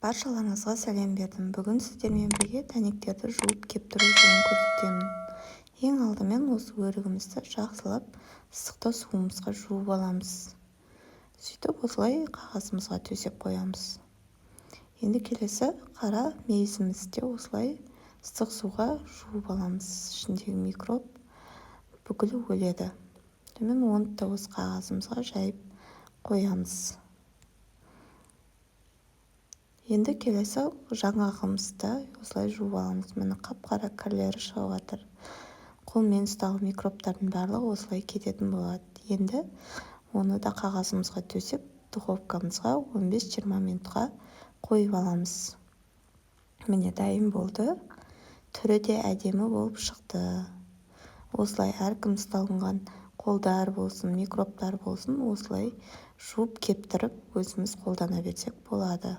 Баршаларыңызға сәлем бердім! Бүгін сіздермен бірге дәнектерді жуып кептіру жолын көрсетемін. Ең алдымен осы өрігімізді жақсылап ыстықтау суымызға жуып аламыз. Сөйтіп, осылай қағазымызға төсеп қоямыз. Енді келесі қара мейізімізді де осылай ыстық суға жуып аламыз. Ішіндегі микроб бүкіл өледі. Сонымен, оны да осы қағазымызға жайып қоямыз. Енді келесі жаңғағымызды осылай жуып аламыз. Міне, қап-қара кірлері шығып жатыр. Қолмен ұстаған микробтардың барлығы осылай кететін болады. Енді оны да қағазымызға төсеп, духовкамызға 15-20 минутқа қойып аламыз. Міне, дайын болды. Түрі де әдемі болып шықты. Осылай әркім ұсталынған қолдар болсын, микробтар болсын, осылай жуып, кептіріп, өзіміз қолдана берсек болады.